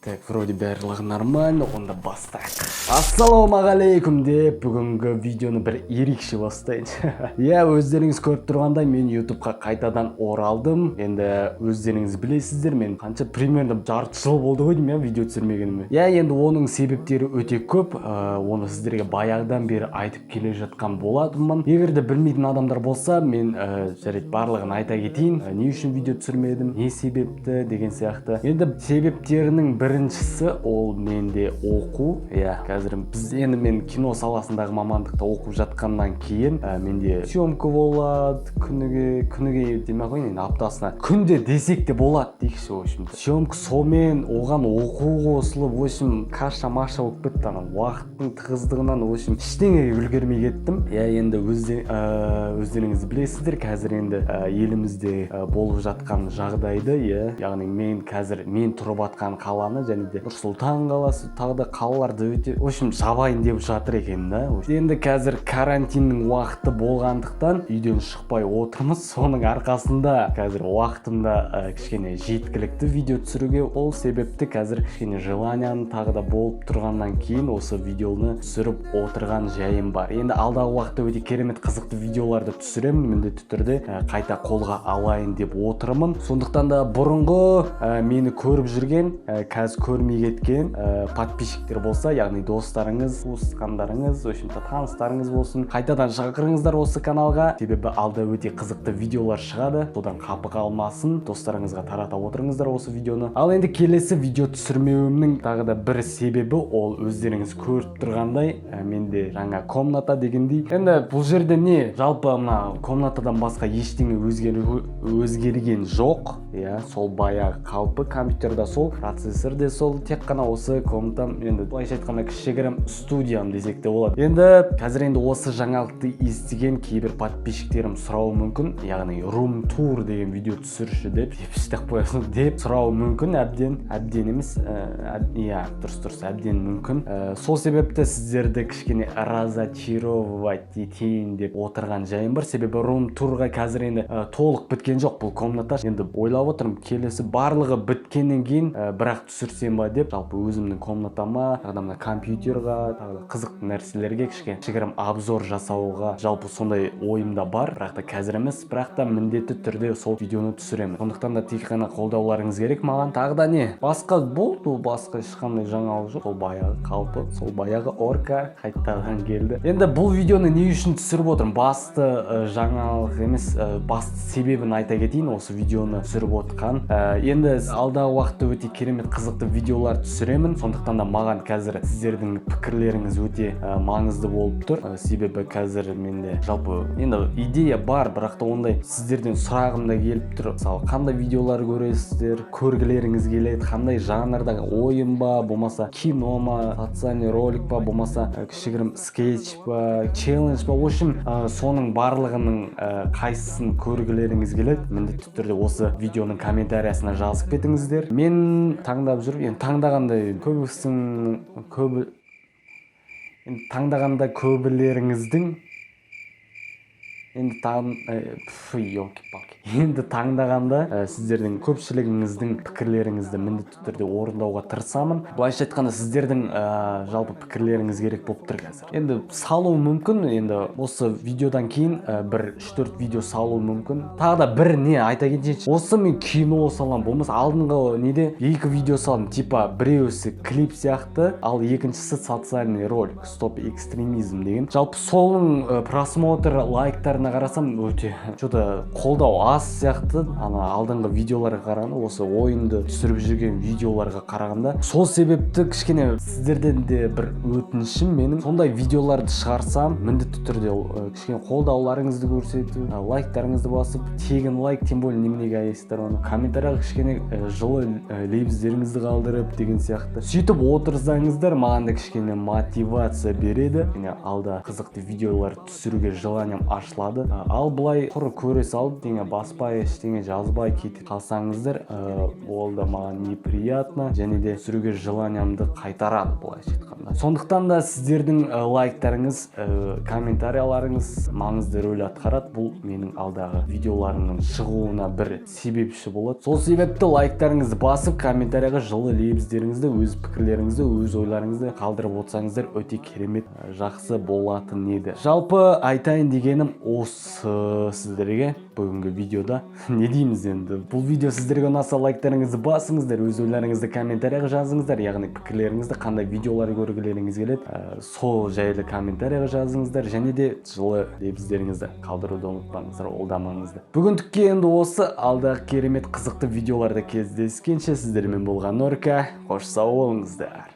Так, вроде барлығы нормально, онда бастайық. Ассалаумағалейкум деп бүгінгі видеоны бір ерекше бастайын. Иә, өздеріңіз көріп тұрғандай, мен ютубқа қайтадан оралдым. Енді өздеріңіз білесіздер, мен қанша, примерно жарты жыл болды ғой деймін, иә, видео түсірмегеніме. Иә, енді оның себептері өте көп, оны сіздерге баяғыдан бері айтып келе жатқан болатынмын. Егер де білмейтін адамдар болса, мен жарайды, барлығын айта кетейін. Не үшін видео түсірмедім, не себепті деген сияқты. Енді себептерінің біріншісі — ол менде оқу. Иә, қазір біз енді мен кино саласындағы мамандықта оқып жатқаннан кейін менде съемка болады күніге, күніге демей ақ қояйын, енді аптасына күнде десек те болады дейікші. В общем, съемка, сонымен оған оқу қосылып, в общем, каша маша болып кетті. Ана уақыттың тығыздығынан, в общем, ештеңеге үлгермей кеттім. Иә, енді өздеріңіз білесіздер, қазір енді елімізде болып жатқан жағдайды, иә, яғни мен қазір мен тұрып жатқан қаланы және де Нұр-Сұлтан қаласы, тағы да қалаларды өте, в общем, жабайын деп жатыр екен да. Енді қазір карантиннің уақыты болғандықтан үйден шықпай отырмыз. Соның арқасында қазір уақытым да кішкене жеткілікті видео түсіруге. Ол себепті қазір кішкене желаниям тағы да болып тұрғаннан кейін осы видеоны түсіріп отырған жайым бар. Енді алдағы уақытта өте керемет, қызықты видеоларды түсіремін, міндетті түрде қайта қолға алайын деп отырмын. Сондықтан да бұрынғы мені көріп жүрген, қазір көрмей кеткен подписчиктер болса, яғни достарыңыз, туысқандарыңыз, в общем-то, таныстарыңыз болсын, қайтадан шақырыңыздар осы каналға, себебі алда өте қызықты видеолар шығады. Содан қапы қалмасын, достарыңызға тарата отырыңыздар осы видеоны. Ал енді келесі видео түсірмеуімнің тағы да бір себебі — ол өздеріңіз көріп тұрғандай, менде жаңа комната дегендей. Енді бұл жерде не, жалпы мына комнатадан басқа ештеңе өзгерген жоқ. Иә, сол баяғы қалпы, компьютер да сол, процессор де сол, тек қана осы комнатам енді былайша айтқанда кішігірім студиям десек те болады. Енді қазір енді осы жаңалықты естіген кейбір подписчиктерім сұрауы мүмкін, яғни рум тур деген видео түсірші деп істеп қоясың деп сұрауы мүмкін. Әбден, әбден емес, иә, дұрыс, әбден мүмкін. Сол себепті сіздерді кішкене разочаровать етейін деп отырған жайым бар, себебі рум турға қазір енді толық біткен жоқ бұл комната. Енді ойлап отырмын, келесі барлығы біткеннен кейін бірақ түсірсем ба деп. Жалпы өзімнің комнатама, тағы да мына компьютерға, тағы да қызықты нәрселерге кішкене кішігірім обзор жасауға жалпы сондай ойым да бар, бірақ та қазір емес, бірақ та міндетті түрде сол видеоны түсіремін. Сондықтан да тек қана қолдауларыңыз керек маған. Тағы да не, басқа болды, басқа ешқандай жаңалық жоқ, сол баяғы қалпы, сол баяғы орка қайтадан келді. Енді бұл видеоны не үшін түсіріп отырмын? Басты жаңалық емес, басты себебін айта кетейін осы видеоны түсіріп отқан. Енді алдағы уақытта өте керемет, қызықты видеолар түсіремін. Сондықтан да маған қазір сіздердің пікірлеріңіз өте маңызды болып тұр. Себебі қазір менде жалпы енді идея бар, бірақ та ондай сіздерден сұрағым да келіп тұр. Мысалы, қандай видеолар көресіздер, көргілеріңіз келеді, қандай жанрда: ойын ба, болмаса кино ма, социальный ролик па, болмаса кішігірім скетч па, челлендж па, в общем, соның барлығының қайсысын көргілеріңіз келеді, міндетті түрде осы видеоның комментариясына жазып кетіңіздер. Мен таңдап жүріп, енді таңдағанда көбісінің көбі, енді таңдағанда көбілеріңіздің енді таң елки палки енді таңдағанда сіздердің көпшілігіңіздің пікірлеріңізді міндетті түрде орындауға тырысамын. Былайша айтқанда, сіздердің жалпы пікірлеріңіз керек болып тұр қазір. Енді салу мүмкін, енді осы видеодан кейін бір 3-4 видео салу мүмкін. Тағы да бір не айта кетейінші: осы мен кино саламын, болмаса алдыңғы неде екі видео салдым, типа біреусі клип сияқты, ал екіншісі социальный ролик «Стоп экстремизм» деген. Жалпы соның просмотр, лайктарына қарасам, өте че-то қолдау аз сияқты ана алдыңғы видеоларға қарағанда, осы ойынды түсіріп жүрген видеоларға қарағанда. Сол себепті кішкене сіздерден де бір өтінішім менің: сондай видеоларды шығарсам, міндетті түрде кішкене қолдауларыңызды көрсету, лайктарыңызды басып, тегін лайк, тем более, неменеге аяйсыздар оны, комментарияға кішкене жылы лебіздеріңізді қалдырып деген сияқты. Сөйтіп отырсаңыздар, маған да кішкене мотивация береді және алда қызықты видеолар түсіруге желанием ашылады. болады. Ал былай құр көре салып, ештеңе баспай, ештеңе жазбай кетіп қалсаңыздар, ол да маған неприятно және де түсіруге желаниямды қайтарады, былайша айтқанда. Сондықтан да сіздердің лайктарыңыз, комментарияларыңыз маңызды рөл атқарады. Бұл менің алдағы видеоларымның шығуына бір себепші болады. Сол себепті лайктарыңызды басып, комментарияға жылы лебіздеріңізді, өз пікірлеріңізді, өз ойларыңызды қалдырып отырсаңыздар, өте керемет, жақсы болатын еді. Жалпы, айтайын дегенім осы сіздерге бүгінгі видеода. Не дейміз енді, бұл видео сіздерге ұнаса, лайктарыңызды басыңыздар, өз ойларыңызды комментарияға жазыңыздар, яғни пікірлеріңізді, қандай видеолар көргілеріңіз келеді, сол жайлы комментарияға жазыңыздар және де жылы лебіздеріңізді қалдыруды ұмытпаңыздар, ол да маңызды. Бүгіндікке енді осы. Алдағы керемет, қызықты видеоларда кездескенше, сіздермен болған Норка. Қош, сау болыңыздар.